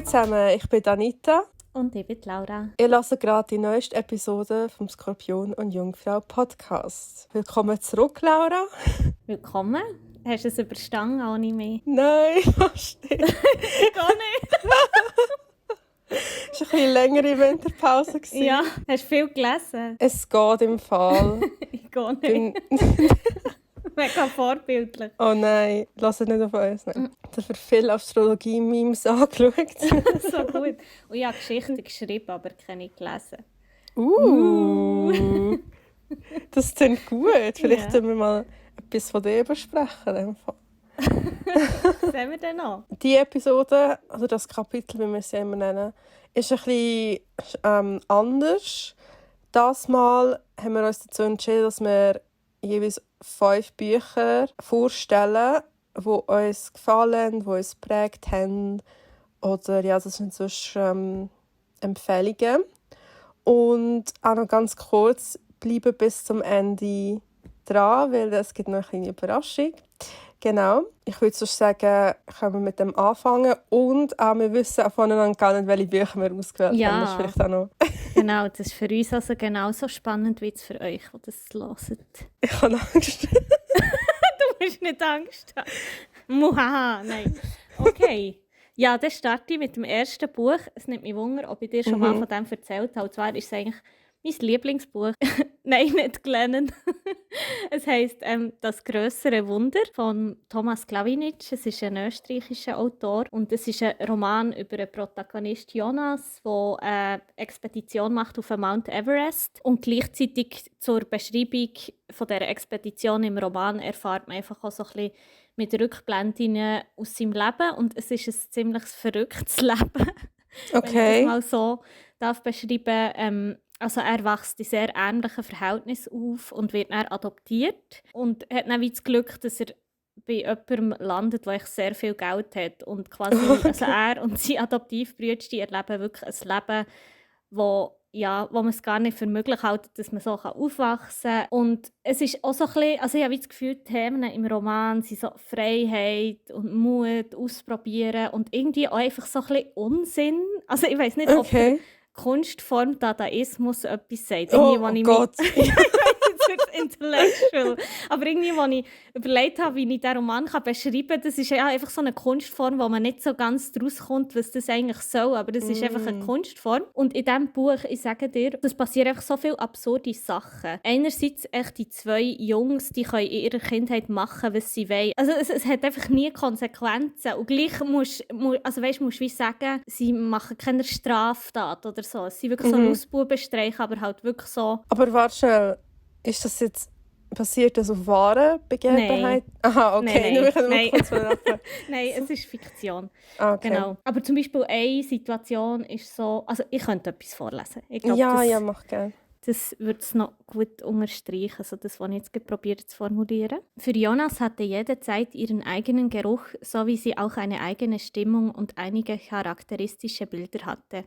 zusammen, ich bin Anita. Und ich bin Laura. Ihr hört gerade die neueste Episode vom Skorpion und Jungfrau Podcast. Willkommen zurück, Laura. Willkommen. Hast du es überstanden ohne mich? Nein, fast nicht. Gar nicht. Es war eine längere Winterpause. Ja, hast du viel gelesen? Es geht im Fall. Ich gehe nicht. Mega vorbildlich. Oh nein, lass es nicht auf uns. Ich habe viele Astrologie-Memes angeschaut. So gut. Und ich habe Geschichten geschrieben, aber keine gelesen. Das klingt gut. Vielleicht Ja. können wir mal etwas von dir besprechen. Was haben wir denn noch? Die Episode, also das Kapitel, wie wir es immer nennen, ist ein bisschen anders. Das Mal haben wir uns dazu entschieden, dass wir jeweils 5 Bücher vorstellen, die uns gefallen, die uns geprägt haben. Oder ja, das sind sonst Empfehlungen. Und auch noch ganz kurz, bleiben bis zum Ende dran, weil es gibt noch eine kleine Überraschung. Genau. Ich würde sonst sagen, können wir mit dem anfangen. Und auch, wir wissen auch voneinander gar nicht, welche Bücher wir ausgewählt Ja. haben. Das ist vielleicht auch noch. Genau, das ist für uns also genauso spannend wie es für euch, die das hören. Ich habe Angst. Du musst nicht Angst haben. Muhaha, nein. Okay. Ja, dann starte ich mit dem ersten Buch. Es nimmt mich Wunder, ob ich dir schon mal von dem erzählt habe. Und zwar ist es eigentlich mein Lieblingsbuch. Nein, nicht Glennon. Es heisst «Das grössere Wunder» von Thomas Klawinitsch. Es ist ein österreichischer Autor und es ist ein Roman über einen Protagonist Jonas, der eine Expedition macht auf den Mount Everest. Und gleichzeitig zur Beschreibung von dieser Expedition im Roman erfahrt man einfach auch so ein bisschen mit Rückblenden aus seinem Leben. Und es ist ein ziemlich verrücktes Leben, Okay. wenn ich das mal so beschreiben. Also er wächst in sehr ähnlichen Verhältnissen auf und wird dann adoptiert und hat dann wie das Glück, dass er bei jemandem landet, der sehr viel Geld hat. Und quasi, also er und sein Adoptivbrüder, die erleben wirklich ein Leben, wo man es gar nicht für möglich hält, dass man so aufwachsen kann. Und es ist auch so ein bisschen, also ich habe das Gefühl, die Themen im Roman sind so Freiheit und Mut, ausprobieren und irgendwie auch einfach so ein bisschen Unsinn. Also ich weiss nicht, ob Okay. Kunstform Dadaismus etwas sagt. Oh, Irgendwie, wo ich Gott. mich- Jetzt wird es intellectual. Aber irgendwie, als ich überlegt habe, wie ich diesen Roman beschreiben kann, das ist ja einfach so eine Kunstform, wo man nicht so ganz draus kommt, was das eigentlich soll. Aber das ist einfach eine Kunstform. Und in diesem Buch, ich sage dir, das passieren einfach so viele absurde Sachen. Einerseits echt die 2 Jungs, die können in ihrer Kindheit machen, was sie wollen. Also es hat einfach nie Konsequenzen. Und gleich musst du wie sagen, sie machen keine Straftat oder so. Es sind wirklich so Lausbubenstreiche, aber halt wirklich so... Aber warte schnell, ist das jetzt basiert das auf wahren Begebenheiten? Aha, okay. Nein. Nur ich habe Nein. kurz nachdenken. Nein, es ist Fiktion. Okay. Genau. Aber zum Beispiel eine Situation ist so... Also ich könnte etwas vorlesen. Ich glaube, Ja, mach gerne. das würde es noch gut unterstreichen, also das, was ich jetzt probiert zu formulieren. Für Jonas hatte jede Zeit ihren eigenen Geruch, so wie sie auch eine eigene Stimmung und einige charakteristische Bilder hatte.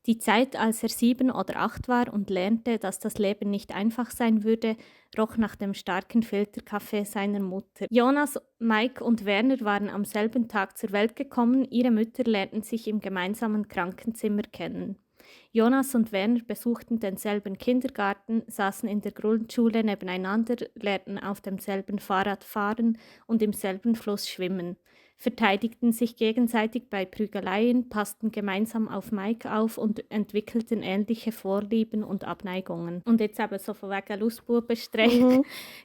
Die Zeit, als er 7 oder 8 war und lernte, dass das Leben nicht einfach sein würde, roch nach dem starken Filterkaffee seiner Mutter. Jonas, Mike und Werner waren am selben Tag zur Welt gekommen. Ihre Mütter lernten sich im gemeinsamen Krankenzimmer kennen. Jonas und Werner besuchten denselben Kindergarten, saßen in der Grundschule nebeneinander, lernten auf demselben Fahrrad fahren und im selben Fluss schwimmen, verteidigten sich gegenseitig bei Prügeleien, passten gemeinsam auf Mike auf und entwickelten ähnliche Vorlieben und Abneigungen. Und jetzt eben so von wegen Lausbubenstreich.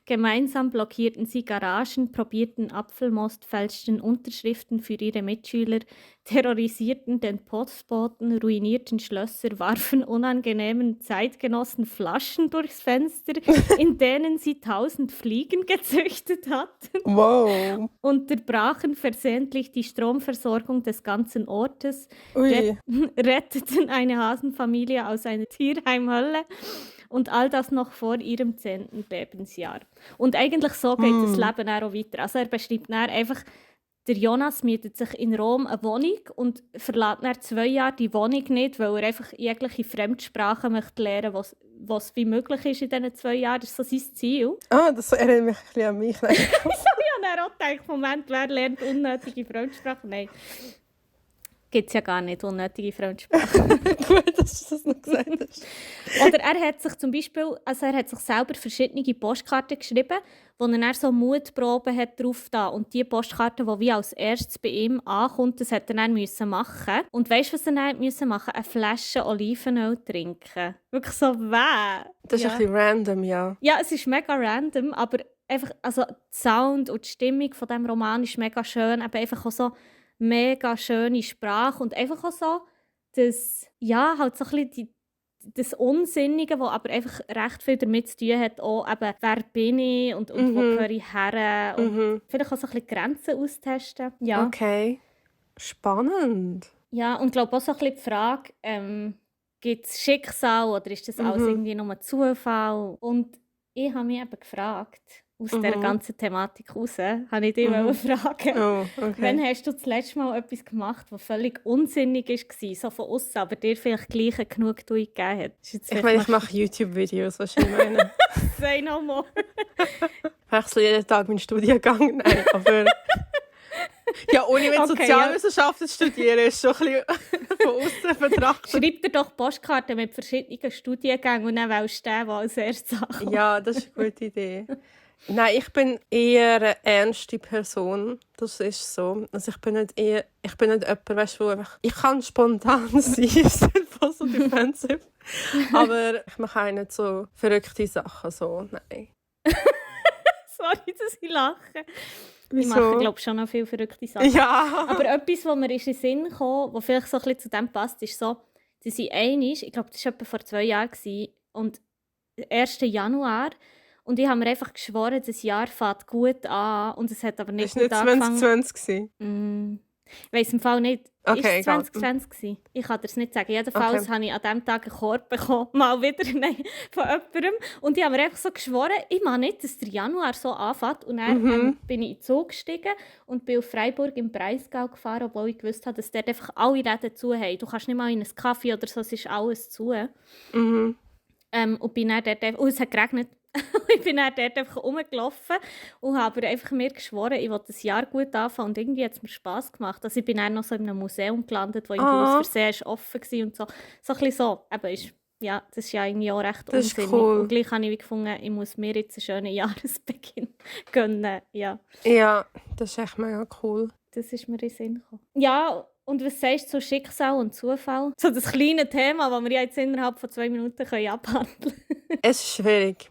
Gemeinsam blockierten sie Garagen, probierten Apfelmost, fälschten Unterschriften für ihre Mitschüler, terrorisierten den Postboten, ruinierten Schlösser, warfen unangenehmen Zeitgenossen Flaschen durchs Fenster, in denen sie 1000 Fliegen gezüchtet hatten, Wow. unterbrachen versehentlich die Stromversorgung des ganzen Ortes, Ui. retteten eine Hasenfamilie aus einer Tierheimhölle und all das noch vor ihrem 10. Lebensjahr. Und eigentlich so geht das Leben auch weiter. Also er beschreibt dann einfach, der Jonas mietet sich in Rom eine Wohnung und verlässt nach 2 Jahren die Wohnung nicht, weil er einfach jegliche Fremdsprachen möchte lernen, was wie möglich ist in diesen 2 Jahren. Das ist so sein Ziel. Das erinnert mich ein bisschen an mich. Ich habe dann auch gedacht, Moment, wer lernt unnötige Fremdsprachen? Nein. gibt es ja gar nicht, unnötige Fremdsprache. Gut, dass du das noch gesagt hast. Oder er hat sich zum Beispiel, also er hat sich selber verschiedene Postkarten geschrieben, wo er dann so Mutproben hat drauf da. Und die Postkarte, die wie als erstes bei ihm ankommt, das hat er dann müssen machen. Und weißt du, was er dann müssen machen? Eine Flasche Olivenöl trinken. Wirklich so, weh. Das ist ein bisschen random, ja. Ja, es ist mega random, aber einfach, also der Sound und die Stimmung von diesem Roman ist mega schön. Aber einfach auch so mega schöne Sprache und einfach auch so, das, ja, halt so ein bisschen das Unsinnige, das aber einfach recht viel damit zu tun hat, auch eben, wer bin ich und wo gehöre ich her und vielleicht auch so ein bisschen Grenzen austesten. Ja. Okay, spannend. Ja, und ich glaube auch so ein bisschen die Frage, gibt es Schicksal oder ist das alles irgendwie nur Zufall? Und ich habe mich eben gefragt, aus dieser ganzen Thematik raus, habe ich dich fragen. Oh, okay. Wann hast du das letzte Mal etwas gemacht, was völlig unsinnig war, so von außen, aber dir vielleicht gleich eine Genugtuung gegeben hat? Ich meine, ich mache YouTube-Videos, was ich meine. Say no more. Ich wechsle jeden Tag meinen Studiengang. Nein, aber... Ja, ohne mit Sozialwissenschaften studieren, ist schon ein bisschen von außen betrachtet. Schreib dir doch Postkarten mit verschiedenen Studiengängen und dann wählst du den, der als erstes ankommt. Ja, das ist eine gute Idee. Nein, ich bin eher eine ernste Person. Das ist so. Also ich bin nicht jemand, weißt du, einfach... Ich kann spontan sein, ist voll so defensive. Aber ich mache auch nicht so verrückte Sachen. So. Nein. Sorry, dass ich lache. Wieso? Ich mache, glaube ich, schon noch viele verrückte Sachen. Ja. Aber etwas, was mir in den Sinn kam, was vielleicht so ein bisschen zu dem passt, ist so, dass ich einmal, ich glaube, das war etwa vor 2 Jahren, und 1. Januar, und ich habe mir einfach geschworen, das Jahr fängt gut an, und es hat aber nicht gut angefangen. Das war nicht 2020? Ich weiss im Fall nicht. Okay, ist es 2020 gewesen? Ich kann dir das nicht sagen. Jedenfalls habe ich an diesem Tag einen Korb bekommen, mal wieder von jemandem. Und ich habe mir einfach so geschworen, ich mag nicht, dass der Januar so anfängt. Und dann bin ich in den Zug gestiegen und bin auf Freiburg im Breisgau gefahren, obwohl ich gewusst habe, dass dort einfach alle Läden zu haben. Du kannst nicht mal in einen Kaffee oder so, es ist alles zu. Und bin dann dort, es hat geregnet. Ich bin dann dort einfach rumgelaufen und habe einfach mir geschworen, ich will das Jahr gut anfangen. Und irgendwie hat es mir Spass gemacht. Also ich bin dann noch so in einem Museum gelandet, das aus Versehen offen war und so. So ein bisschen so. Aber ja, das ist ja irgendwie auch recht unsinnig. Cool. Und gleich habe ich gefunden, ich muss mir jetzt einen schönen Jahresbeginn gönnen. Ja, das ist echt mega cool. Das ist mir in den Sinn gekommen. Ja, und was sagst du zu Schicksal und Zufall? So das kleine Thema, das wir jetzt innerhalb von 2 Minuten abhandeln können. Es ist schwierig.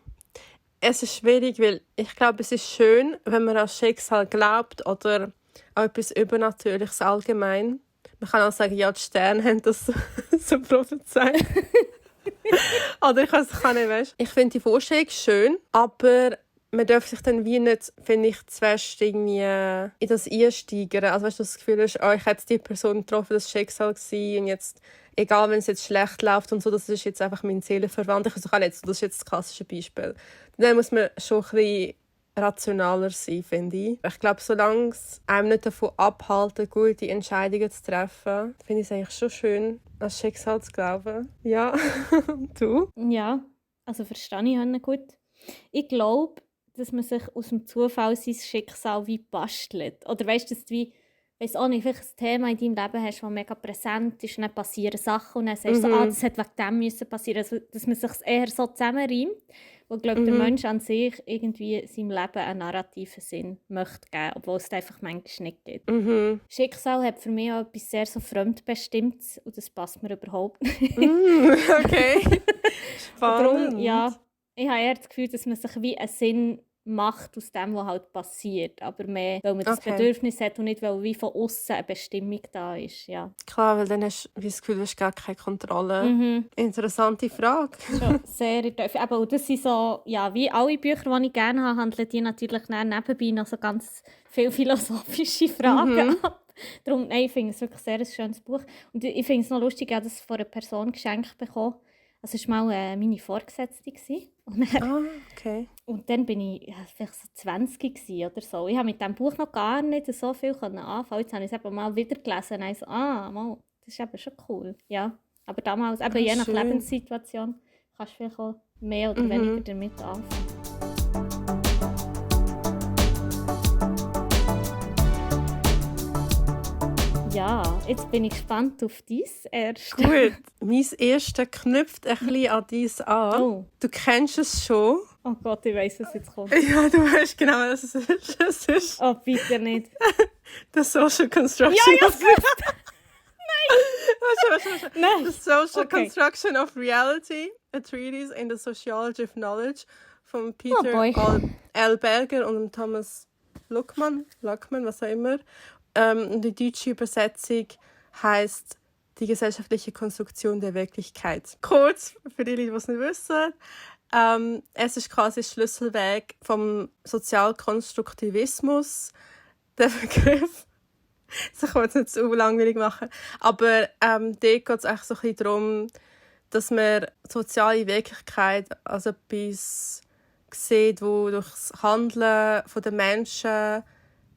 Es ist schwierig, weil ich glaube, es ist schön, wenn man an Schicksal glaubt oder an etwas Übernatürliches allgemein. Man kann auch sagen, ja, die Sterne haben das so prophezeit. Oder ich weiß nicht, weißt. Ich finde die Vorstellung schön, aber man darf sich dann wie nicht, finde ich, zu fest irgendwie in das einsteigern. Also weißt du, das Gefühl hast, ich hätte die Person getroffen, das war Schicksal gewesen, und jetzt, egal wenn es jetzt schlecht läuft und so, das ist jetzt einfach mein Seelenverwandt. Ich kann nicht so, das ist jetzt das klassische Beispiel. Dann muss man schon ein bisschen rationaler sein, finde ich. Ich glaube, solange es einem nicht davon abhalten, gute Entscheidungen zu treffen, finde ich es eigentlich schon schön, an das Schicksal zu glauben. Ja, du? Ja, also verstehe ich nicht gut. Ich glaube, dass man sich aus dem Zufall sein Schicksal wie bastelt. Oder weißt du, dass du wie, weiss auch nicht, vielleicht ein Thema in deinem Leben hast, das mega präsent ist, und dann passieren Sachen und dann sagst du so, das hätte wegen dem müssen passieren. Also, dass man sich eher so zusammenreimt, wo, glaube der Mensch an sich irgendwie seinem Leben einen narrativen Sinn möchte geben, obwohl es einfach manchmal nicht gibt. Schicksal hat für mich auch etwas sehr so Fremdbestimmtes und das passt mir überhaupt nicht. Okay, spannend. Darum, ja, ich habe eher das Gefühl, dass man sich wie einen Sinn macht aus dem, was halt passiert. Aber mehr, weil man das Bedürfnis hat und nicht, weil wie von außen eine Bestimmung da ist. Ja. Klar, weil dann hast du das Gefühl, du hast gar keine Kontrolle. Interessante Frage. Schon sehr tief. Aber das sind so, ja, wie alle Bücher, die ich gerne habe, handeln die natürlich nebenbei noch so ganz viele philosophische Fragen ab. Darum, nein, ich finde es wirklich sehr ein schönes Buch. Und ich finde es noch lustig, ich habe das von einer Person geschenkt bekommen. Also es war mal meine Vorgesetzte. Und dann, okay. Und dann bin ich vielleicht so 20 oder so. Ich habe mit diesem Buch noch gar nicht so viel anfangen. Jetzt habe ich es eben mal wieder gelesen und so, mal, das ist eben schon cool. Ja, aber damals, eben je nach schön. Lebenssituation, kannst du vielleicht auch mehr oder weniger damit anfangen. Ja, jetzt bin ich gespannt auf dein erstes. Gut, mein erster knüpft ein bisschen an dies an. Oh. Du kennst es schon. Oh Gott, ich weiss, was jetzt kommt. Ja, du weißt genau, was es ist. Es ist Oh, bitte nicht. the Social Construction Ja, of Nein. The Social Okay. Construction of Reality, a Treatise in the Sociology of Knowledge von Peter boy. L. Berger und Thomas Luckmann, was auch immer. Die deutsche Übersetzung heißt die gesellschaftliche Konstruktion der Wirklichkeit. Kurz, für die Leute, die es nicht wissen. Es ist quasi das Schlüsselweg vom Sozialkonstruktivismus, der Begriff. Das kann man jetzt nicht so langweilig machen. Aber dort geht es eigentlich so ein bisschen darum, dass man soziale Wirklichkeit als etwas sieht, wo durch das Handeln der Menschen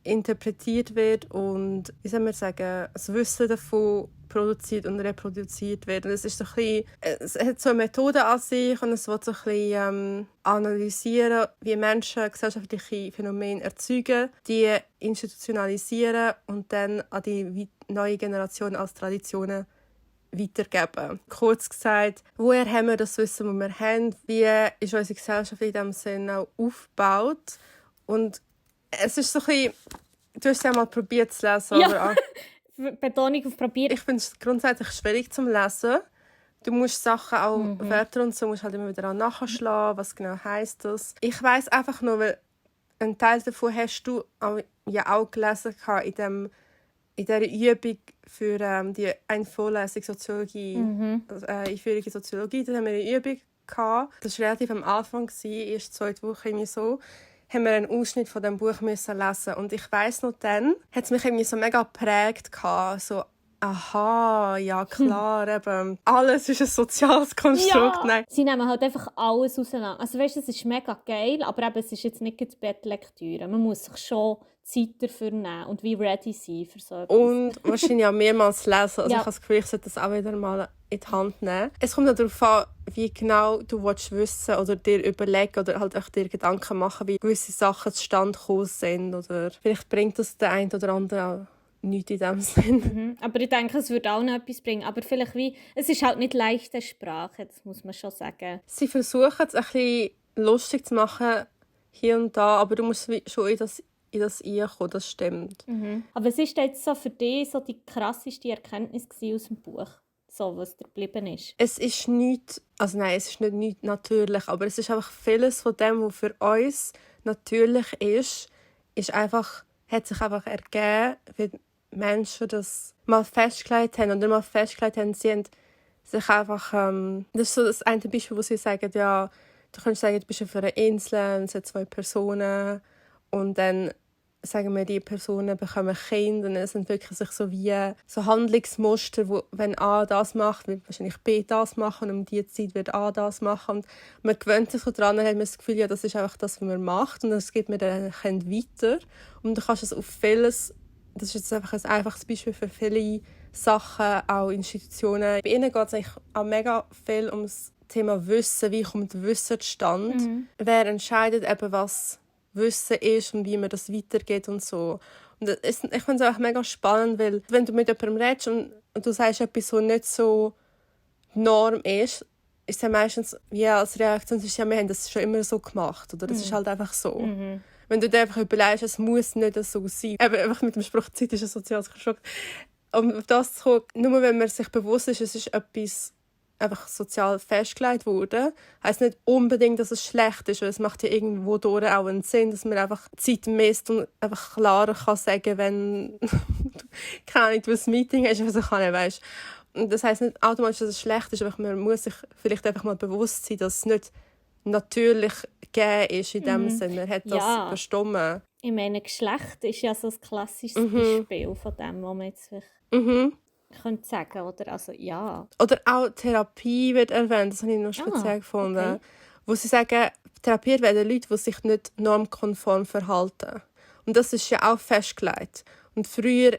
interpretiert wird und, wie soll man sagen, das Wissen davon produziert und reproduziert wird. Und es ist so ein bisschen, es hat so eine Methode an sich und es will so ein bisschen analysieren, wie Menschen gesellschaftliche Phänomene erzeugen, die institutionalisieren und dann an die neue Generation als Traditionen weitergeben. Kurz gesagt, woher haben wir das Wissen, das wir haben? Wie ist unsere Gesellschaft in diesem Sinne auch aufgebaut? Und es ist so ein bisschen, du hast es ja mal probiert zu lesen, Ja. aber Betonung auf probieren. ich finde es grundsätzlich schwierig zum Lesen. Du musst Sachen auch, Wörter und so, musst halt immer wieder nachschlagen, was genau heisst das. Ich weiss einfach nur, weil einen Teil davon hast du auch gelesen in dieser Übung für die Einvorlesung Soziologie, Einführung in Soziologie. Da haben wir eine Übung gehabt. Das war relativ am Anfang, erst 2 Wochen irgendwie so. Haben wir einen Ausschnitt von diesem Buch müssen lesen. Und ich weiss noch dann, hat es mich irgendwie so mega geprägt gehabt. So, aha, ja klar, eben. Alles ist ein soziales Konstrukt. Ja. Nein. Sie nehmen halt einfach alles auseinander. Also weißt du, es ist mega geil, aber eben, es ist jetzt nicht die Bettlektüre. Man muss sich schon Zeit dafür nehmen und wie ready sein für so etwas. Und wahrscheinlich auch mehrmals lesen. Also Ja. ich habe das Gefühl, ich sollte das auch wieder mal in die Hand nehmen. Es kommt auch darauf an, wie genau du wissen willst oder dir überlegen oder halt auch dir Gedanken machen, wie gewisse Sachen zustande gekommen sind. Oder vielleicht bringt das der eine oder andere auch nichts in diesem Sinn. Aber ich denke, es würde auch noch etwas bringen. Aber vielleicht es ist halt nicht leichte Sprache, das muss man schon sagen. Sie versuchen es ein bisschen lustig zu machen, hier und da, aber du musst schon in das reinkommen, das stimmt. Aber was ist jetzt so für dich so die krasseste Erkenntnis aus dem Buch? So, was dir geblieben ist? Es ist nicht natürlich, aber es ist einfach vieles von dem, was für uns natürlich ist einfach, hat sich einfach ergeben, weil Menschen das mal festgelegt haben oder mal festgelegt haben, sie haben sich einfach, das ist so das eine Beispiel, wo sie sagen, ja, du kannst sagen, du bist auf einer Insel und es hat 2 Personen und dann sagen wir, die Personen bekommen Kinder und es sind wirklich so wie so Handlungsmuster, wo wenn A das macht, wird wahrscheinlich B das machen und um diese Zeit wird A das machen und man gewöhnt sich daran und hat man das Gefühl, ja, das ist einfach das, was man macht und das geht mir dann weiter und du kannst es auf vieles, das ist jetzt einfach ein einfaches Beispiel für viele Sachen, auch Institutionen. Bei ihnen geht es eigentlich auch mega viel ums Thema Wissen, wie kommt Wissen zustande, wer entscheidet eben, was Wissen ist und wie man das weitergeht und so. Und ich finde es auch mega spannend, weil wenn du mit jemandem redest und du sagst etwas, was nicht so Norm ist es ja meistens wie als Reaktion, ja, wir haben das schon immer so gemacht oder das ist halt einfach so. Wenn du dir einfach überlegst, es muss nicht so sein. Eben einfach mit dem Spruch, Zeit ist ein soziales Konstrukt. Um auf das zu kommen, nur wenn man sich bewusst ist, es ist etwas einfach sozial festgelegt wurde, heisst nicht unbedingt, dass es schlecht ist, weil es macht ja irgendwo durch auch einen Sinn, dass man einfach Zeit misst und einfach klarer kann sagen, wenn keine Ahnung, du ein Meeting hast, was ich nicht weiss. Und das heisst nicht automatisch, dass es schlecht ist, aber man muss sich vielleicht einfach mal bewusst sein, dass es nicht natürlich gegeben ist in dem Sinne. Man hat das verstummen. Ich meine, Geschlecht ist ja so ein klassisches Beispiel von dem, was man jetzt könnte sagen, oder? Also, ja. Oder auch Therapie wird erwähnt, das habe ich noch speziell gefunden. Okay. Wo sie sagen, therapiert werden Leute, die sich nicht normkonform verhalten. Und das ist ja auch festgelegt. Und früher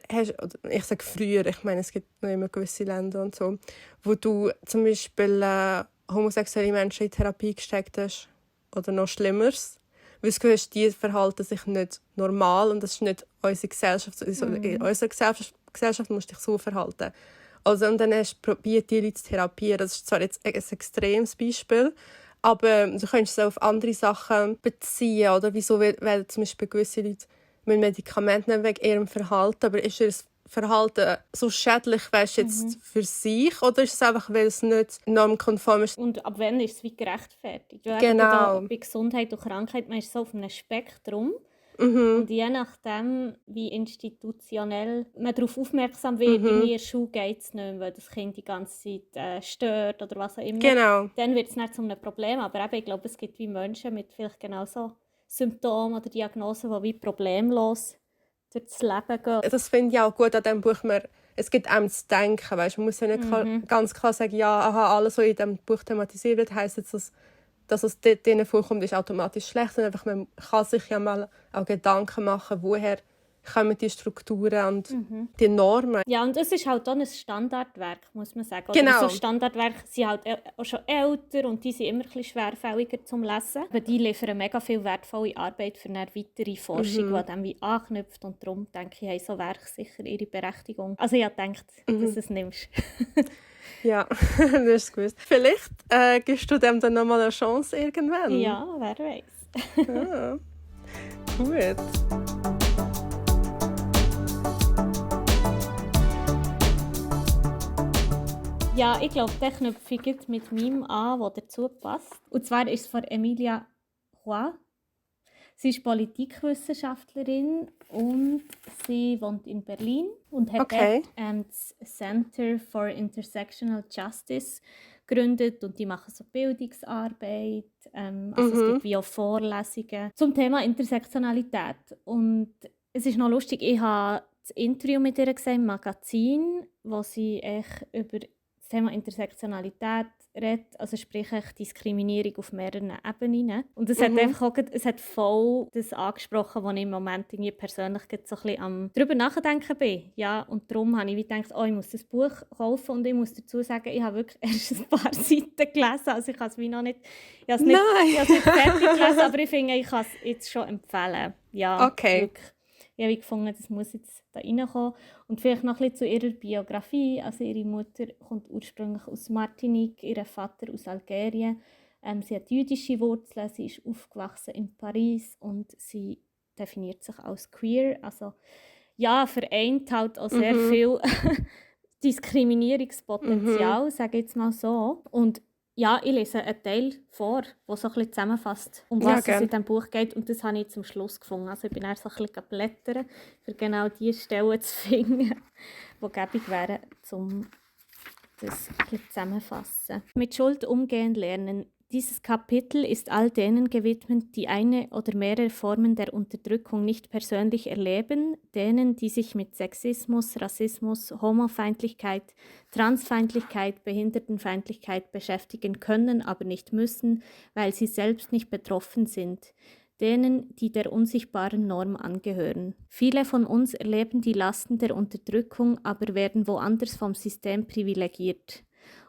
ich sage früher, ich meine, es gibt noch immer gewisse Länder und so, wo du zum Beispiel homosexuelle Menschen in Therapie gesteckt hast. Oder noch Schlimmeres. Weil das Gefühl hast, die verhalten sich nicht normal und das ist nicht unsere Gesellschaft. Also in unserer Gesellschaft musst du dich so verhalten. Also, und dann hast du probiert, die Leute zu therapieren. Das ist zwar jetzt ein extremes Beispiel, aber du könntest es auch auf andere Sachen beziehen. Oder wieso werden zum Beispiel gewisse Leute mit Medikamenten nicht wegen ihrem Verhalten, aber ist ihr Verhalten so schädlich, weißt jetzt für sich, oder ist es einfach, weil es nicht normkonform ist? Und ab wann ist es wie gerechtfertigt? Weil Genau. da bei Gesundheit und Krankheit, man ist so auf einem Spektrum. Und je nachdem, wie institutionell man darauf aufmerksam wird, in der Schule geht es nicht mehr, weil das Kind die ganze Zeit stört oder was auch immer, Genau. dann wird es nicht zu einem Problem. Aber eben, ich glaube, es gibt wie Menschen mit vielleicht genauso Symptomen oder Diagnosen, die wie problemlos durchs Leben gehen. Das finde ich auch gut an diesem Buch. Es gibt einem zu denken. Weißt? Man muss ja nicht ganz klar sagen, ja, aha, alles, was in diesem Buch thematisiert wird, heisst jetzt, dass es dort vorkommt, ist automatisch schlecht. Und einfach, man kann sich ja mal auch Gedanken machen, woher kommen die Strukturen und die Normen. Ja, und es ist halt auch ein Standardwerk, muss man sagen. Genau. Also Standardwerke sind halt auch schon älter und die sind immer ein bisschen schwerfälliger zum Lesen. Aber die liefern mega viel wertvolle Arbeit für eine weitere Forschung, die dann wie anknüpft. Und darum denke ich, haben so Werke sicher ihre Berechtigung. Also ich habe gedacht, dass du es nimmst. Ja, das ist gewusst. Vielleicht gibst du dem dann nochmal eine Chance irgendwann. Ja, wer weiß. Gut. Ja, ich glaube, der knüpfe ich mit meinem an, der dazu passt. Und zwar ist es von Emilia Roy. Sie ist Politikwissenschaftlerin und sie wohnt in Berlin und hat dort das Center for Intersectional Justice gegründet und die machen so Bildungsarbeit. Also es gibt wie auch Vorlesungen zum Thema Intersektionalität. Und es ist noch lustig, ich habe das Interview mit ihr gesehen im Magazin, wo sie über das Thema Intersektionalität redet, also sprich Diskriminierung auf mehreren Ebenen. Und es hat einfach auch, es hat voll das angesprochen, wo ich im Moment irgendwie persönlich so ein bisschen am darüber nachdenken bin. Ja, und darum habe ich gedacht, ich muss das Buch kaufen und ich muss dazu sagen, ich habe wirklich erst ein paar Seiten gelesen, also ich habe es wie noch nicht, ich habe es nicht fertig gelesen, aber ich finde, ich kann es jetzt schon empfehlen. Ja, wirklich. Ich habe gefunden, das muss jetzt da reinkommen. Und vielleicht noch ein bisschen zu ihrer Biografie. Also ihre Mutter kommt ursprünglich aus Martinique, ihr Vater aus Algerien. Sie hat jüdische Wurzeln, sie ist aufgewachsen in Paris und sie definiert sich als queer. Also ja, vereint halt auch sehr viel Diskriminierungspotenzial, sage ich jetzt mal so. Und ja, ich lese einen Teil vor, der so ein bisschen zusammenfasst, um was es in diesem Buch geht. Und das habe ich zum Schluss gefunden. Also ich bin erst so ein bisschen blättern, für genau die Stellen zu finden, die gäbig wären, um das ein bisschen zusammenzufassen. Mit Schuld umgehen lernen. Dieses Kapitel ist all denen gewidmet, die eine oder mehrere Formen der Unterdrückung nicht persönlich erleben, denen, die sich mit Sexismus, Rassismus, Homofeindlichkeit, Transfeindlichkeit, Behindertenfeindlichkeit beschäftigen können, aber nicht müssen, weil sie selbst nicht betroffen sind, denen, die der unsichtbaren Norm angehören. Viele von uns erleben die Lasten der Unterdrückung, aber werden woanders vom System privilegiert.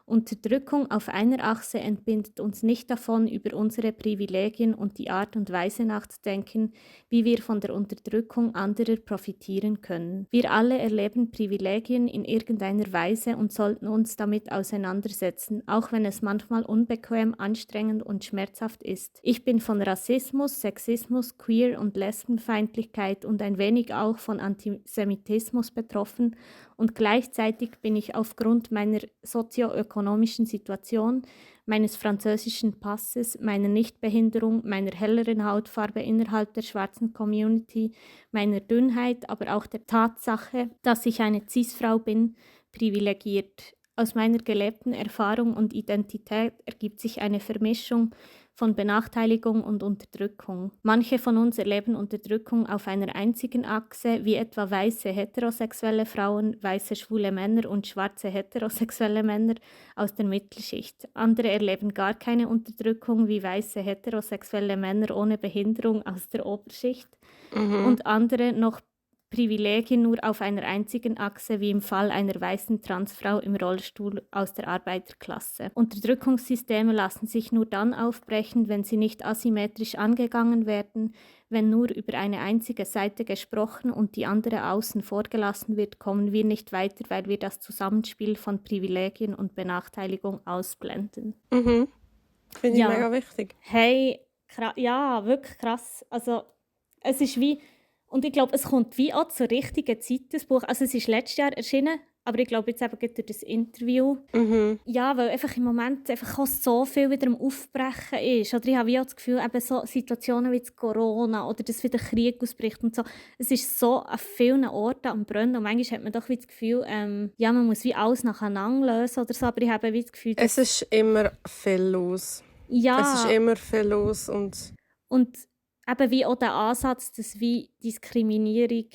Unterdrückung auf einer Achse entbindet uns nicht davon, über unsere Privilegien und die Art und Weise nachzudenken, wie wir von der Unterdrückung anderer profitieren können. Wir alle erleben Privilegien in irgendeiner Weise und sollten uns damit auseinandersetzen, auch wenn es manchmal unbequem, anstrengend und schmerzhaft ist. Ich bin von Rassismus, Sexismus, Queer- und Lesbenfeindlichkeit und ein wenig auch von Antisemitismus betroffen und gleichzeitig bin ich aufgrund meiner sozioökonomischen Situation, meines französischen Passes, meiner Nichtbehinderung, meiner helleren Hautfarbe innerhalb der schwarzen Community, meiner Dünnheit, aber auch der Tatsache, dass ich eine Cis-Frau bin, privilegiert. Aus meiner gelebten Erfahrung und Identität ergibt sich eine Vermischung von Benachteiligung und Unterdrückung. Manche von uns erleben Unterdrückung auf einer einzigen Achse, wie etwa weiße heterosexuelle Frauen, weiße schwule Männer und schwarze heterosexuelle Männer aus der Mittelschicht. Andere erleben gar keine Unterdrückung, wie weiße heterosexuelle Männer ohne Behinderung aus der Oberschicht. Und andere noch Privilegien nur auf einer einzigen Achse, wie im Fall einer weißen Transfrau im Rollstuhl aus der Arbeiterklasse. Unterdrückungssysteme lassen sich nur dann aufbrechen, wenn sie nicht asymmetrisch angegangen werden. Wenn nur über eine einzige Seite gesprochen und die andere außen vor gelassen wird, kommen wir nicht weiter, weil wir das Zusammenspiel von Privilegien und Benachteiligung ausblenden. Finde ich Ja. mega wichtig. Hey, ja, wirklich krass. Also, es ist wie, und ich glaube, es kommt wie auch zur richtigen Zeit, das Buch. Also, es ist letztes Jahr erschienen, aber ich glaube jetzt eben gerade durch das Interview. Ja, weil einfach im Moment einfach auch so viel wieder am Aufbrechen ist. Oder ich habe wie auch das Gefühl, eben so Situationen wie das Corona oder dass wieder Krieg ausbricht und so. Es ist so an vielen Orten am Brennen und manchmal hat man doch wie das Gefühl, ja, man muss wie alles nacheinander lösen oder so, aber ich habe wie das Gefühl, dass... Es ist immer viel los. Ja. Es ist immer viel los und eben wie auch der Ansatz, dass wie Diskriminierung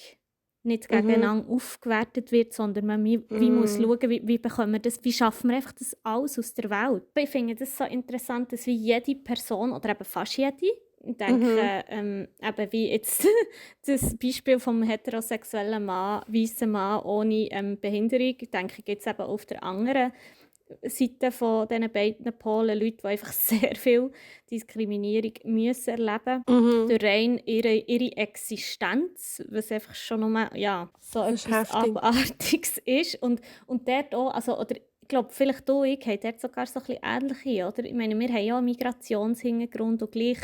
nicht gegeneinander aufgewertet wird, sondern man wie muss schauen, wie bekommen wir das, wie schaffen wir einfach das alles aus der Welt. Ich finde das so interessant, dass wie jede Person, oder eben fast jede, ich denke, eben wie jetzt das Beispiel vom heterosexuellen Mann, weißen Mann ohne Behinderung, denke ich jetzt eben auf der anderen Seite von diesen beiden Polen, Leute, die einfach sehr viel Diskriminierung müssen erleben müssen, durch rein ihre Existenz, was einfach schon nur, ja, so etwas Abartiges ist. Und dort auch, also, oder ich glaube, vielleicht du und ich haben dort sogar so ein bisschen ähnliche, oder? Ich meine, wir haben ja einen Migrationshintergrund und gleich,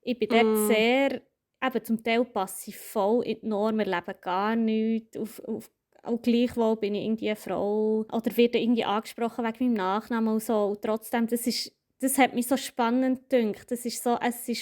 ich bin dort sehr, eben zum Teil passiv voll in die Norm, wir leben gar nichts, auch gleichwohl bin ich irgendwie eine Frau oder werde irgendwie angesprochen wegen meinem Nachnamen und so. Und trotzdem, das hat mich so spannend gedacht. Es ist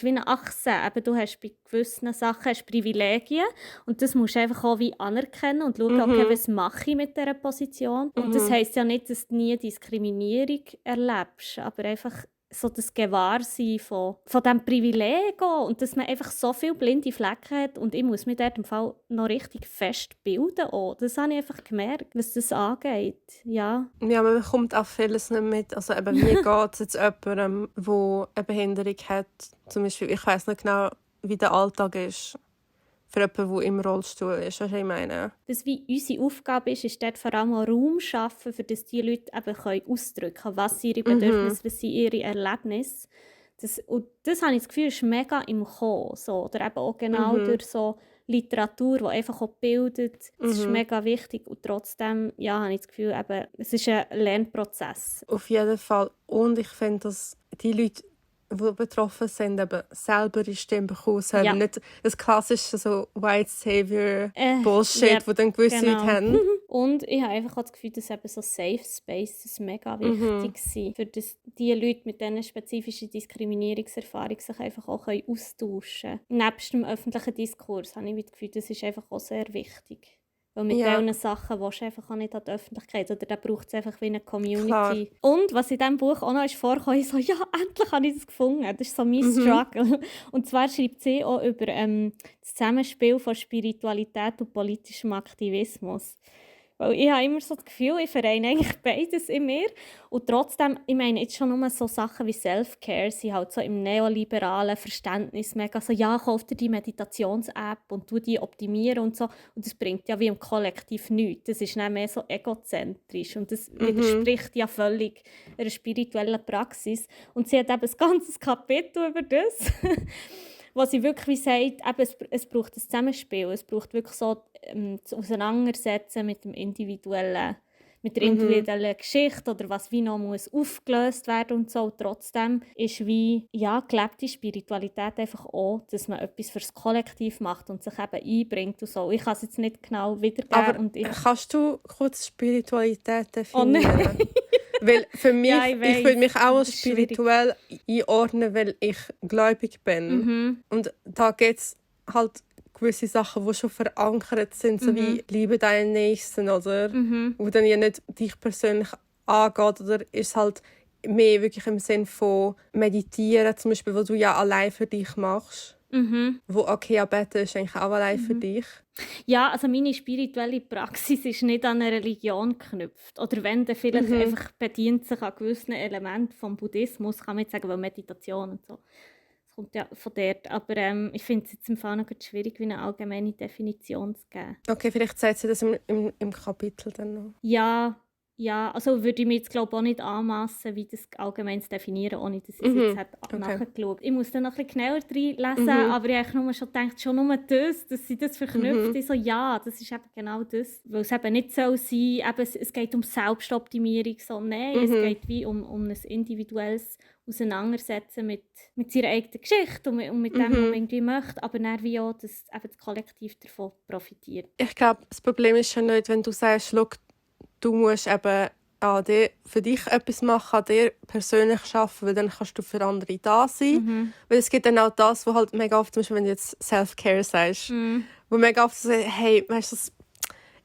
wie eine Achse. Eben, du hast bei gewissen Sachen Privilegien und das musst du einfach auch wie anerkennen und schauen, okay, was mache ich mit dieser Position. Und das heisst ja nicht, dass du nie Diskriminierung erlebst, aber einfach so das Gewahrsein von diesem Privileg auch. Und dass man einfach so viele blinde Flecken hat und ich muss mich dort im Fall noch richtig fest bilden auch. Das habe ich einfach gemerkt, was das angeht. Ja, man bekommt auch vieles nicht mit. Also eben, wie geht es jetzt jemandem, der eine Behinderung hat? Zum Beispiel, ich weiss nicht genau, wie der Alltag ist für jemanden, der im Rollstuhl ist. Was ich meine? Was wie unsere Aufgabe ist dort vor allem auch Raum zu schaffen, für dass die Leute eben ausdrücken können, was ihre Bedürfnisse, was sind ihre Erlebnisse. Und das habe ich das Gefühl, ist mega im Kommen. So. Oder eben auch genau durch so Literatur, die einfach auch bildet. Das ist mega wichtig. Und trotzdem ja, habe ich das Gefühl, eben, es ist ein Lernprozess. Auf jeden Fall. Und ich finde, dass die Leute, die betroffen sind, eben selber die Stimme bekommen sollen. Ja. Nicht das klassische so White Savior Bullshit, wo dann gewisse Leute haben. Und ich habe einfach auch das Gefühl, dass eben so Safe Spaces mega wichtig sind, für dass die Leute mit diesen spezifischen Diskriminierungserfahrungen sich einfach auch austauschen können. Nebst dem öffentlichen Diskurs habe ich das Gefühl, das ist einfach auch sehr wichtig. Weil mit diesen Sachen willst du einfach auch nicht an die Öffentlichkeit. Oder da braucht es einfach wie eine Community. Klar. Und was in diesem Buch auch noch ist vorgekommen, ist so, ja, endlich habe ich das gefunden. Das ist so mein Struggle. Und zwar schreibt sie auch über das Zusammenspiel von Spiritualität und politischem Aktivismus. Weil ich habe immer so das Gefühl, ich vereine eigentlich beides in mir. Und trotzdem, ich meine, jetzt schon nur so Sachen wie Self-Care sind halt so im neoliberalen Verständnis mega so, ja, kauf dir die Meditations-App und tu die optimieren und so. Und das bringt ja wie im Kollektiv nichts. Das ist dann mehr so egozentrisch und das widerspricht ja völlig einer spirituellen Praxis. Und sie hat eben ein ganzes Kapitel über das. wo sie wirklich sagt, eben, es braucht ein Zusammenspiel. Es braucht wirklich so das Auseinandersetzen mit der individuellen Geschichte oder was wie noch muss aufgelöst werden und so. Und trotzdem ist wie, ja, gelebte Spiritualität einfach auch, dass man etwas fürs Kollektiv macht und sich eben einbringt und so. Ich kann es jetzt nicht genau wiedergeben. Aber kannst du kurz Spiritualität definieren? Weil für mich, ich würde mich auch als spirituell einordnen, weil ich gläubig bin. Und da gibt es halt gewisse Sachen, die schon verankert sind, so wie «Liebe deinen Nächsten», oder? Wo dann ja nicht dich persönlich angeht, oder ist halt mehr wirklich im Sinn von Meditieren, zum Beispiel, was du ja allein für dich machst. Wo okay, beten ist eigentlich auch allein für dich. Ja, also meine spirituelle Praxis ist nicht an eine Religion geknüpft. Oder wenn dann vielleicht einfach bedient sich an gewissen Elementen vom Buddhismus, kann man jetzt sagen, weil Meditation und so. Das kommt ja von dort. Aber ich finde es jetzt im Fall noch schwierig, wie eine allgemeine Definition zu geben. Okay, vielleicht sagt sie das im Kapitel dann noch. Ja, also würde ich mir jetzt glaube auch nicht anmassen, wie das allgemein zu definieren, ohne dass ich es jetzt Okay. nachgeschaut. Ich muss dann noch ein bisschen genauer reinlesen, aber ich habe nur schon gedacht, schon nur das, dass sie das verknüpft. Ich so, ja, das ist eben genau das. Weil es eben nicht so sein, eben, es geht um Selbstoptimierung, so nein, es geht wie um ein individuelles Auseinandersetzen mit seiner eigenen Geschichte und mit dem, was man irgendwie möchte, aber dann wie auch, dass eben das Kollektiv davon profitiert. Ich glaube, das Problem ist schon nicht, wenn du sagst, schau, du musst eben an dir, für dich etwas machen, an dir persönlich arbeiten, weil dann kannst du für andere da sein. Weil es gibt dann auch das, wo halt mega oft, zum Beispiel, wenn du jetzt Self-Care sagst, wo mega oft so, hey, weißt du,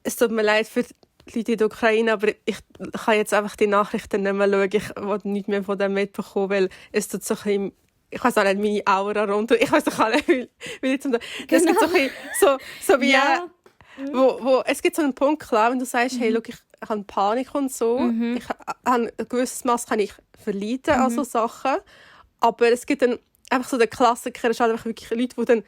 es tut mir leid für die Leute in der Ukraine, aber ich kann jetzt einfach die Nachrichten nicht mehr schauen, ich will nichts mehr von dem mitbekommen, weil es tut so ein bisschen, ich weiß auch nicht, meine Aura runter, ich weiß doch auch nicht, wie ich zum Es gibt so ein bisschen, so wie... Ja. Wo es gibt so einen Punkt, klar, wenn du sagst, hey, look, ich habe Panik und so, ich habe ein gewisses Maß kann ich verleiden an so Sachen, aber es gibt dann einfach so der Klassiker, ist halt einfach wirklich Leute, die dann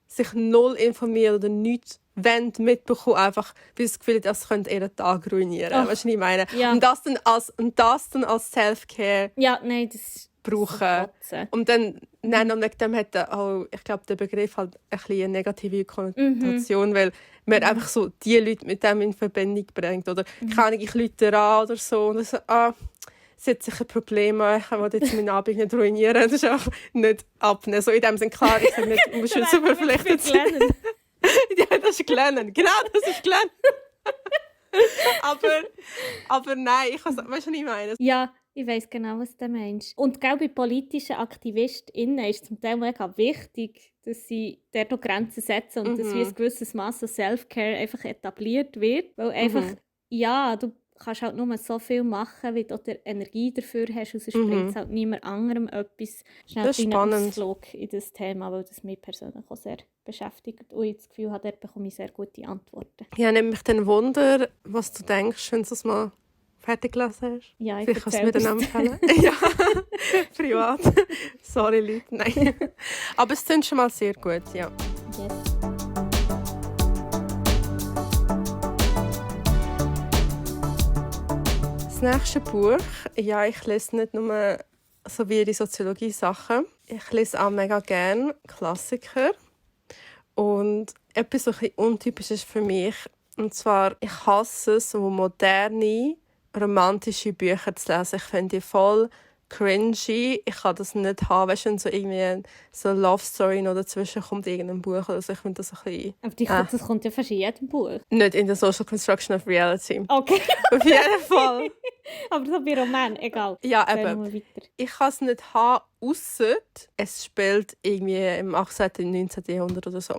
sich null informieren oder nichts mitbekommen, einfach weil sie das Gefühl haben, das könnte ihren Tag ruinieren. Weißt du, was ich meine? Ja. Und das dann als Self-Care Ja, nein, das brauchen. Und dann wegen dem hat auch, ich glaube, der Begriff halt ein bisschen eine negative Konnotation, weil man einfach so die Leute mit dem in Verbindung bringt. Oder keine Ahnung, ich rufe an oder so und so, sie hat sicher Probleme, ich will jetzt meinen Abend nicht ruinieren. Das ist einfach nicht abnehmen. So in dem Sinne, klar, ich sage nicht, du musst jetzt super verpflichtet sein. Ja, das ist Glenn. Genau, das ist Glenn. aber nein, weißt du, was ich meine? Ja, ich weiss genau, was du meinst. Und bei politischen AktivistInnen ist es zum Teil mega wichtig, dass sie dort auch Grenzen setzen und dass wie ein gewisses Maß an Self-Care einfach etabliert wird. Weil einfach, ja, du kannst halt nur so viel machen, wie du die Energie dafür hast, und sonst bringt es halt niemand anderem etwas. Das ist spannend. Ausflug in das Thema, weil das mich persönlich auch sehr beschäftigt und ich das Gefühl habe, dort bekomme ich sehr gute Antworten. Ja, nimmt mich dann Wunder, was du denkst, wenn du es mal fertig gelesen hast. Ja, vielleicht kannst du mir dann empfehlen. Ja, privat. Sorry, Leute, nein. Aber es klingt schon mal sehr gut, ja. Yes. Das nächste Buch, ja, ich lese nicht nur so wie die Soziologie-Sachen. Ich lese auch mega gerne Klassiker. Und etwas, was ein bisschen untypisch ist für mich, und zwar, ich hasse es, so moderne, romantische Bücher zu lesen. Ich finde die voll cringy. Ich kann das nicht haben, weißt du, wenn so irgendwie so eine Love Story noch dazwischen kommt, irgendein Buch oder so. Ich finde das ein bisschen... Aber das kommt ja fast in jedem Buch. Nicht in der Social Construction of Reality. Okay. Auf jeden Fall. Aber so bei Roman, egal. Ja, eben. Ich kann es nicht haben, ausser es spielt irgendwie im 18. und 19. Jahrhundert oder so.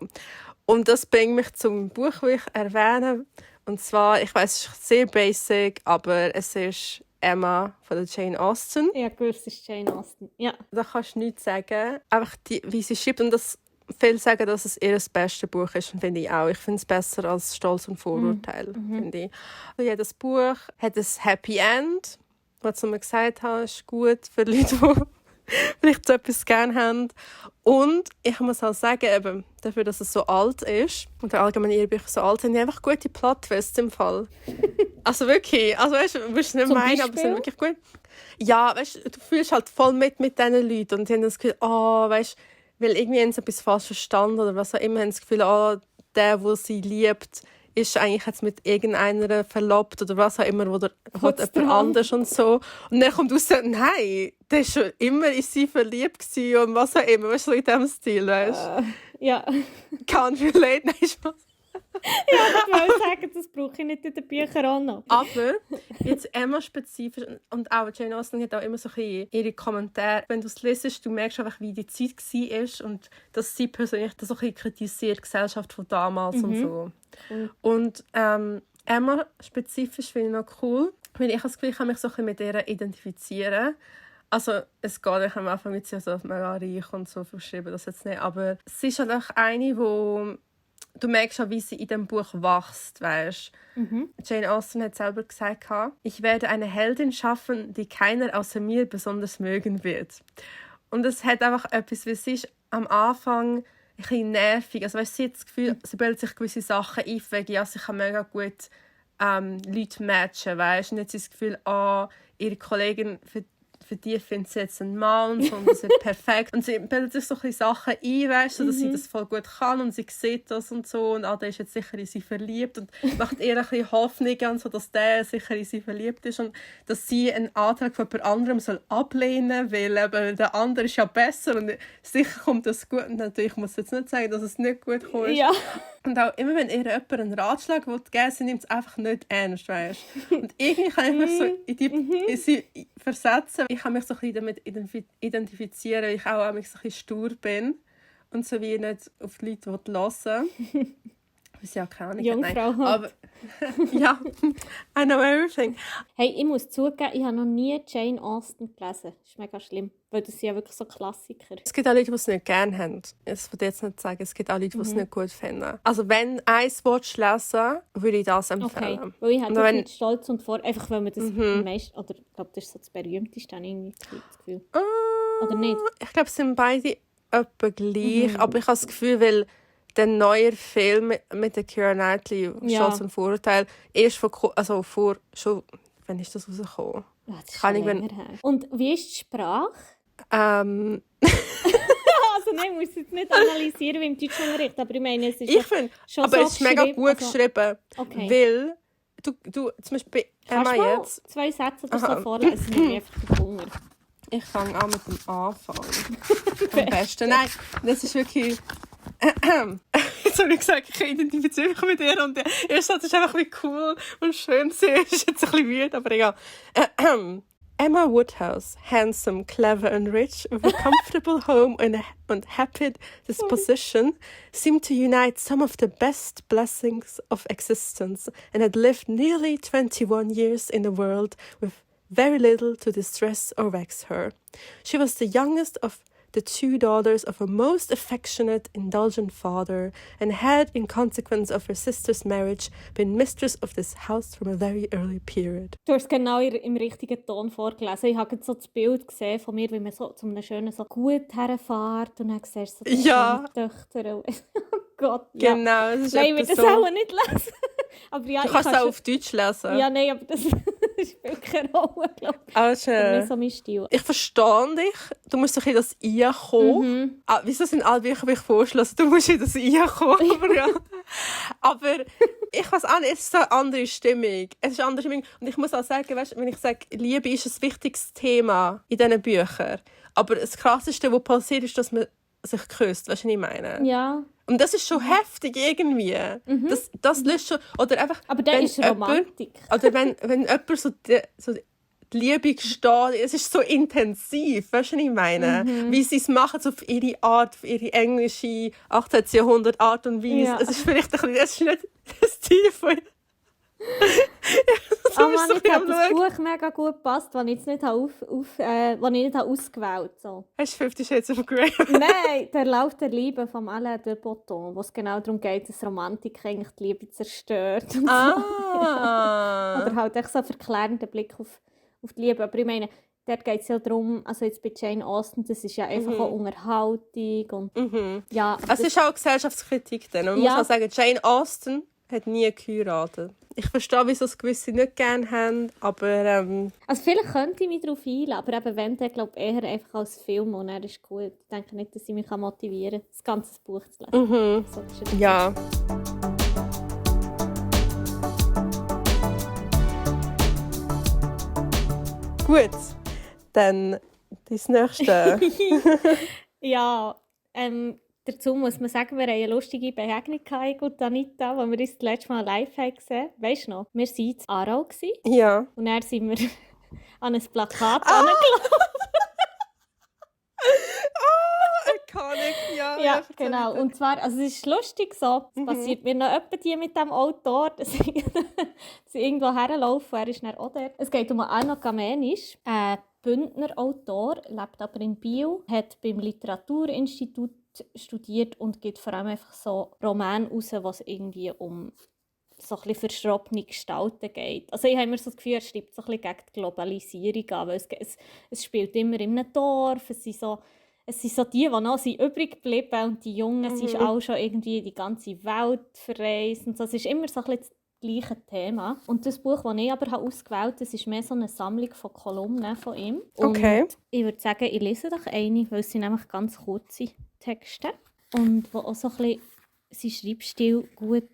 Und das bringt mich zum Buch, das ich erwähne. Und zwar, ich weiss, es ist sehr basic, aber es ist Emma von der Jane Austen. Ja, gewusst ist Jane Austen. Ja. Da kannst du nichts sagen. Einfach wie sie schreibt. Und das viele sagen, dass es ihr bestes Buch ist. Und finde ich auch. Ich finde es besser als Stolz und Vorurteil. Finde ich. Und jedes Buch hat ein Happy End. Was ich gesagt habe, ist gut für Leute, die vielleicht so etwas gerne haben. Und ich muss auch sagen, eben, dafür, dass es so alt ist, und allgemein ihre Bücher so alt sind, die einfach gute Plot-Twists im Fall. Also wirklich, also weißt du, wirst nicht meinen, aber sie sind wirklich gut. Ja, weißt du fühlst halt voll mit diesen Leuten und die haben das Gefühl, weißt du, weil irgendwie haben sie etwas falsch verstanden oder was auch immer, haben das Gefühl, der sie liebt, ist eigentlich jetzt mit irgendeiner verlobt oder was auch immer, oder hat jemand anders und so. Und dann kommt raus, nein, der war schon immer in sie verliebt und was auch immer, weißt du, so in diesem Stil, weißt du? Ja. Can't relate, nein, Spaß. Ja, ich wollte sagen, das brauche ich nicht in den Büchern auch noch. Aber jetzt Emma spezifisch und auch Jane Austen hat auch immer so ihre Kommentare. Wenn du es liest, du merkst einfach, wie die Zeit war und dass sie persönlich das so ein bisschen kritisiert, die Gesellschaft von damals und so. Und Emma spezifisch finde ich noch cool, weil ich das Gefühl, ich kann mich so ein bisschen mit ihr identifizieren. Also es geht nicht am Anfang mit sie so mega reich und so verschrieben, das jetzt nicht. Aber sie ist halt auch eine, wo du merkst auch, wie sie in dem Buch wächst, weißt. Jane Austen hat selber gesagt, ich werde eine Heldin schaffen, die keiner außer mir besonders mögen wird. Und es hat einfach etwas, wie es ist am Anfang ein bisschen nervig. Also weißt, sie hat das Gefühl, sie bildet sich gewisse Sachen ein, wegen, ja, sie kann mega gut Leute matchen, weißt? Und jetzt ist das Gefühl, ihre Kollegin, für die findet sie jetzt einen Mann und das ist perfekt. Und sie bildet sich so ein bisschen Sachen ein, weißt, so, dass sie das voll gut kann und sie sieht das und so. Und der ist jetzt sicher in sie verliebt und macht ihr ein bisschen Hoffnung an, so, dass der sicher in sie verliebt ist und dass sie einen Antrag von jemand anderem soll ablehnen will, weil der andere ist ja besser und sicher kommt das gut. Und natürlich muss ich jetzt nicht sagen, dass es nicht gut kommt. Ja. Und auch immer, wenn ihr jemand einen Ratschlag geben will, sie nimmt es einfach nicht ernst, weißt. Und irgendwie kann ich mich so in sie versetzen. Ich kann mich so ein bisschen damit identifizieren, weil ich auch ein bisschen stur bin und so wie nicht auf die Leute hören will. Ich ja keine Ahnung. Jungfrau. Aber ja, I know everything. Hey, ich muss zugeben, ich habe noch nie Jane Austen gelesen. Das ist mega schlimm, weil das sind ja wirklich so Klassiker. Es gibt auch Leute, die es nicht gerne haben. Das würde ich jetzt nicht sagen. Es gibt auch Leute, die es nicht gut finden. Also wenn eins lesen würde ich das empfehlen. Okay, weil ich habe wenn... mit Stolz und Vor... Einfach, weil man das am meisten... Oder ich glaube, das ist so das Berühmteste, habe ich irgendwie das Gefühl. Oder nicht? Ich glaube, es sind beide etwa gleich. Aber ich habe das Gefühl, weil der neue Film mit der Keira Knightley, Stolz und Vorurteil, erst schon, wann ist das rausgekommen? Ja, das ist schon länger her. Und wie ist die Sprache? Also nein, ich muss jetzt nicht analysieren wie im Deutschunterricht, aber ich meine, es ist schon aber so es ist mega gut geschrieben, weil du zum Beispiel bei Emma jetzt... 2 Sätze oder so vorlesen, ich einfach Hunger. Ich fange an mit dem Anfang. Am besten. Nein, das ist wirklich... Jetzt habe ich gesagt, ich identifiziere mich mit ihr und der erste Satz ist einfach wie cool und schön. Sie ist jetzt ein bisschen müde, aber egal. Emma Woodhouse, handsome, clever and rich, with a comfortable home and happy disposition, seemed to unite some of the best blessings of existence and had lived nearly 21 years in the world with very little to distress or vex her. She was the youngest of the 2 daughters of a most affectionate, indulgent father, and had, in consequence of her sister's marriage, been mistress of this house from a very early period. Du hast es genau im richtigen Ton vorgelesen. Ich habe so das Bild gesehen von mir, wie man so zu einem schönen so gut herfährt und dann siehst du so die schönen Töchter. Oh Gott, ja. Genau, das ist nein, ich will das auch nicht lesen. Aber ja, du kannst es auch auf Deutsch lesen. Ja, nein, aber das spielt keine Rolle, glaube ich. Das ist nicht so mein Stil. Ich verstehe dich. Du musst doch in das reinkommen. Wieso sind alle Bücher, die ich vorschlage? Du musst in das reinkommen. Aber, ja. Aber ich weiß auch nicht, es ist so eine andere Stimmung. Es ist eine andere Stimmung. Und ich muss auch sagen, weißt, wenn ich sage, Liebe ist ein wichtiges Thema in diesen Büchern. Aber das Krasseste, was passiert, ist, dass man sich küsst. Weißt du, was ich meine? Ja. Und das ist schon heftig irgendwie. Das löst schon... Oder einfach, aber der ist Romantik. Oder wenn jemand so die Liebe gesteht, es ist so intensiv, weißt du, was ich meine? Wie sie es machen, so auf ihre Art, auf ihre englische 18. Jahrhundert Art und Weise. Ja. Es ist vielleicht ein bisschen... Es ist nicht das Ziel von... Oh Mann, ich habe das Buch mega gut gepasst, das ich jetzt nicht ausgewählt habe. So. Hast du 50 Shades of Grey? Nein, «Der Lauf der Liebe» von Alain de Botton, wo es genau darum geht, dass Romantik eigentlich die Liebe zerstört. Und so. Oder halt echt so einen verklärenden Blick auf die Liebe. Aber ich meine, dort geht es ja darum, also jetzt bei Jane Austen, das ist ja einfach auch Unterhaltung. Und, ja, es ist auch Gesellschaftskritik dann. Man muss auch sagen, Jane Austen hat nie geheiratet. Ich verstehe, wieso es gewisse nicht gerne haben, aber... Also vielleicht könnte ich mich darauf einlassen, aber eben wenn, dann glaube ich eher einfach als Film und er ist gut. Ich denke nicht, dass ich mich motivieren kann, das ganze Buch zu lesen. So, ja. Gut, dann das nächste. Ja, dazu muss man sagen, wir hatten eine lustige Begegnung mit Anita, als wir uns das letzte Mal live gesehen haben. Weisst du noch? Wir waren in Aarau. Ja. Und dann sind wir an ein Plakat angelaufen. Iconic, ja. Ja, genau. Und zwar, also es ist lustig so, es passiert mir noch etwa die mit dem Autor, dass sie irgendwo herlaufen, er ist dann auch dort. Es geht um Arno Kamenisch, ein Bündner Autor, lebt aber in Biel, hat beim Literaturinstitut studiert und gibt vor allem einfach so Romane raus, was irgendwie um so ein bisschen verschrobene Gestalten geht. Also ich habe immer so das Gefühl, er schreibt so ein bisschen gegen die Globalisierung an, weil es spielt immer in einem Dorf, es sind so es sind so die noch sind übrig geblieben und die Jungen sind auch schon irgendwie die ganze Welt verreist und so. Es ist immer so ein bisschen das gleiche Thema. Und das Buch, das ich aber ausgewählt habe, das ist mehr so eine Sammlung von Kolumnen von ihm. Okay. Und ich würde sagen, ich lese doch eine, weil es sind nämlich ganz kurze Texte und wo auch so ein bisschen seinen Schreibstil gut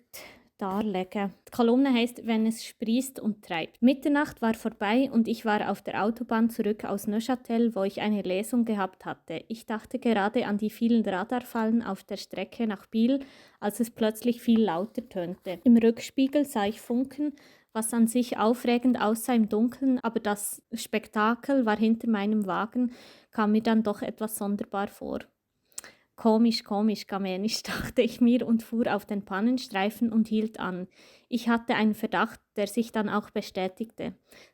darlegen. Die Kolumne heißt Wenn es sprießt und treibt. Mitternacht war vorbei und ich war auf der Autobahn zurück aus Neuchâtel, wo ich eine Lesung gehabt hatte. Ich dachte gerade an die vielen Radarfallen auf der Strecke nach Biel, als es plötzlich viel lauter tönte. Im Rückspiegel sah ich Funken, was an sich aufregend aussah im Dunkeln, aber das Spektakel war hinter meinem Wagen, kam mir dann doch etwas sonderbar vor. Komisch, Gamenisch, dachte ich mir und fuhr auf den Pannenstreifen und hielt an. Ich hatte einen Verdacht, der sich dann auch bestätigte.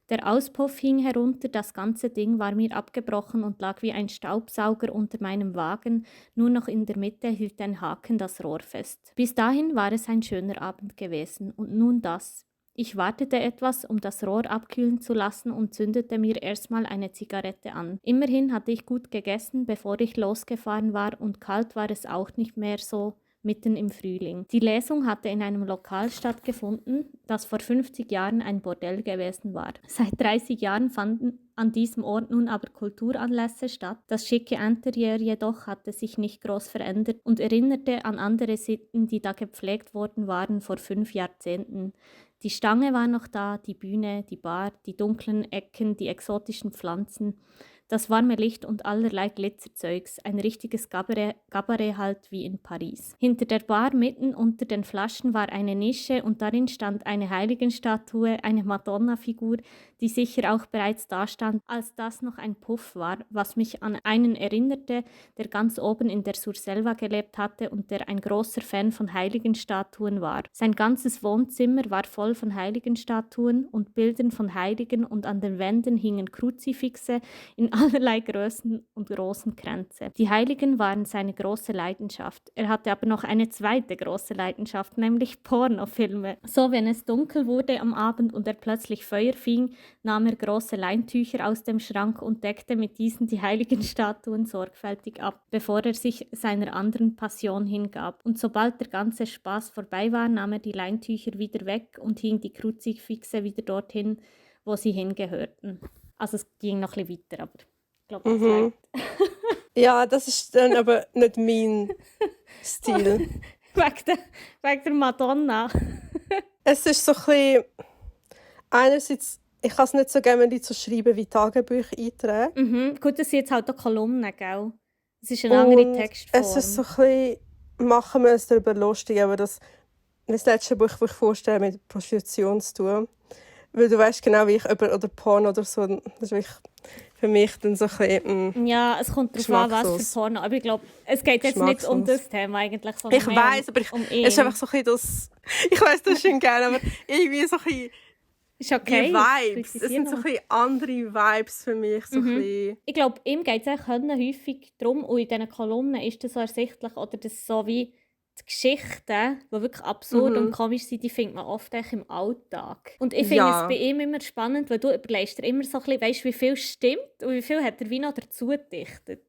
Der Auspuff hing herunter, das ganze Ding war mir abgebrochen und lag wie ein Staubsauger unter meinem Wagen, nur noch in der Mitte hielt ein Haken das Rohr fest. Bis dahin war es ein schöner Abend gewesen, und nun das. Ich wartete etwas, um das Rohr abkühlen zu lassen und zündete mir erstmal eine Zigarette an. Immerhin hatte ich gut gegessen, bevor ich losgefahren war, und kalt war es auch nicht mehr so mitten im Frühling. Die Lesung hatte in einem Lokal stattgefunden, das vor 50 Jahren ein Bordell gewesen war. Seit 30 Jahren fanden an diesem Ort nun aber Kulturanlässe statt. Das schicke Interieur jedoch hatte sich nicht groß verändert und erinnerte an andere Sitten, die da gepflegt worden waren vor 5 Jahrzehnten. Die Stange war noch da, die Bühne, die Bar, die dunklen Ecken, die exotischen Pflanzen, das warme Licht und allerlei Glitzerzeugs, ein richtiges Kabarett halt wie in Paris. Hinter der Bar mitten unter den Flaschen war eine Nische und darin stand eine Heiligenstatue, eine Madonna-Figur, die sicher auch bereits da stand, als das noch ein Puff war, was mich an einen erinnerte, der ganz oben in der Surselva gelebt hatte und der ein großer Fan von Heiligenstatuen war. Sein ganzes Wohnzimmer war voll von Heiligenstatuen und Bildern von Heiligen und an den Wänden hingen Kruzifixe in allerlei Größen und großen Kränze. Die Heiligen waren seine große Leidenschaft. Er hatte aber noch eine zweite große Leidenschaft, nämlich Pornofilme. So, wenn es dunkel wurde am Abend und er plötzlich Feuer fing, nahm er große Leintücher aus dem Schrank und deckte mit diesen die heiligen Statuen sorgfältig ab, bevor er sich seiner anderen Passion hingab. Und sobald der ganze Spaß vorbei war, nahm er die Leintücher wieder weg und hing die Kruzifixe wieder dorthin, wo sie hingehörten. Also es ging noch ein bisschen weiter, aber ich glaube, das reicht. Ja, das ist dann aber nicht mein Stil. wegen der Madonna. Es ist so ein bisschen... Einerseits, ich kann es nicht so gerne, wenn Leute so schreiben wie Tagebücher eintragen. Gut, das sind jetzt halt auch Kolumnen, gell? Es ist eine andere Textform. Es ist so ein bisschen... Machen wir es darüber lustig, aber das letzte Buch, das ich vorstelle, mit Prostitution zu tun. Weil du weißt genau, wie ich oder Porn oder so, das ist wirklich für mich dann so ein bisschen, ja, es kommt darauf an, was für Porno. Aber ich glaube, es geht jetzt nicht um das Thema eigentlich, sondern ich weiss, aber es ist einfach so ein bisschen das... Ich weiss das schon gerne, aber irgendwie so ein bisschen... Ist okay. Die Vibes. Es sind so ein bisschen andere Vibes für mich. So ich glaube, ihm geht es häufig darum, und in diesen Kolumnen ist das so ersichtlich, oder das so wie die Geschichten, die wirklich absurd und komisch sind, die findet man oft im Alltag. Und ich finde es bei ihm immer spannend, weil du überlegst dir immer so ein bisschen, weißt, wie viel stimmt und wie viel hat er wie noch dazu gedichtet.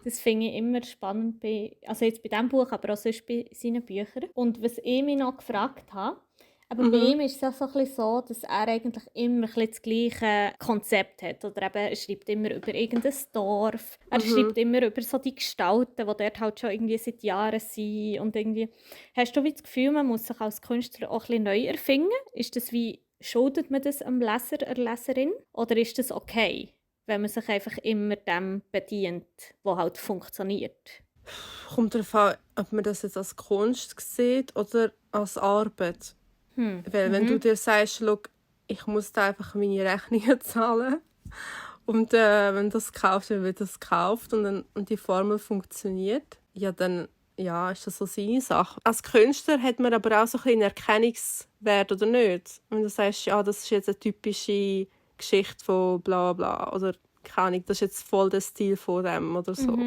Das finde ich immer spannend, also jetzt bei diesem Buch, aber auch sonst bei seinen Büchern. Und was ich mich noch gefragt habe, aber bei ihm ist es auch so, ein bisschen so, dass er eigentlich immer ein bisschen das gleiche Konzept hat. Oder eben, er schreibt immer über irgendein Dorf. Er schreibt immer über so die Gestalten, die dort halt schon irgendwie seit Jahren sind. Und irgendwie, hast du wie das Gefühl, man muss sich als Künstler auch ein bisschen neu erfinden? Ist das wie, schuldet man das am Leser, der Leserin? Oder ist das okay, wenn man sich einfach immer dem bedient, was halt funktioniert? Kommt darauf an, ob man das jetzt als Kunst sieht oder als Arbeit. Weil wenn du dir sagst, ich muss da einfach meine Rechnungen zahlen und wenn das gekauft wird das gekauft und die Formel funktioniert, ja, dann ist das so seine Sache. Als Künstler hat man aber auch so ein bisschen Erkennungswert, oder nicht? Wenn du sagst, ja, das ist jetzt eine typische Geschichte von bla bla oder keine Ahnung, das ist jetzt voll der Stil von dem oder so.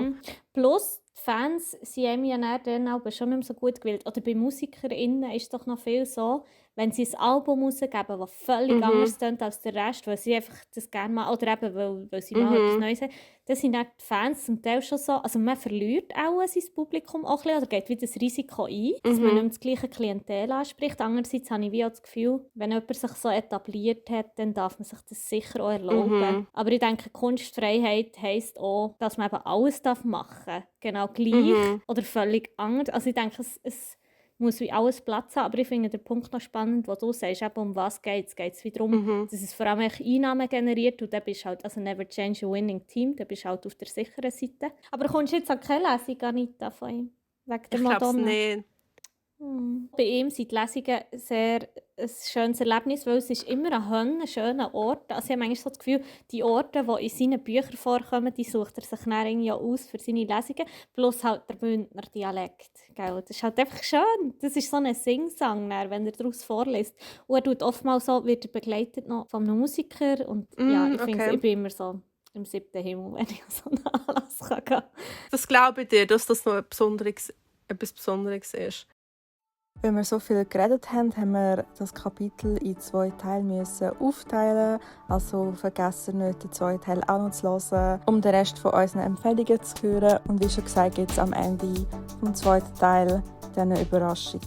Plus die Fans sind ja dann aber schon nicht mehr so gut gewählt. Oder bei MusikerInnen ist es doch noch viel so, wenn sie ein Album rausgeben, das völlig anders klingt als der Rest, weil sie einfach das gerne mal, oder eben weil sie mal etwas Neues haben, dann sind dann die Fans zum Teil schon so, also man verliert auch sein Publikum auch ein bisschen, oder geht wieder das Risiko ein, dass man nicht mehr das gleiche Klientel anspricht. Andererseits habe ich wie auch das Gefühl, wenn jemand sich so etabliert hat, dann darf man sich das sicher auch erlauben. Aber ich denke, Kunstfreiheit heisst auch, dass man eben alles machen darf. Genau gleich oder völlig anders. Also ich denke, es muss wie alles Platz haben, aber ich finde den Punkt noch spannend, wo du sagst, eben, um was geht es. Geht es darum, dass es vor allem Einnahmen generiert und dann bist du halt, also never change a winning team, dann bist du halt auf der sicheren Seite. Aber kommst du jetzt an keine Lesung, Anita, von ihm? Wegen der Ich glaube es Madonna? nicht. Bei ihm sind die Lesungen sehr ein schönes Erlebnis, weil es ist immer ein schöner Ort. Also ich habe manchmal so das Gefühl, die Orte, die in seinen Büchern vorkommen, die sucht er sich dann irgendwie aus für seine Lesungen. Plus halt der Bündner Dialekt. Gell? Das ist halt einfach schön. Das ist so ein Singsang, wenn er daraus vorliest. Und er tut oftmals so, wird er begleitet noch von einem Musiker. Und ja, ich finde, ich bin immer so im 7. Himmel, wenn ich an so einen Anlass gehen kann. Das glaube ich dir, dass das noch etwas Besonderes ist. Wenn wir so viel geredet haben, haben wir das Kapitel in 2 Teile aufteilen. Also vergessen nicht, den 2. Teil auch noch zu hören, um den Rest von unseren Empfehlungen zu hören. Und wie schon gesagt, gibt es am Ende vom 2. Teil dann eine Überraschung.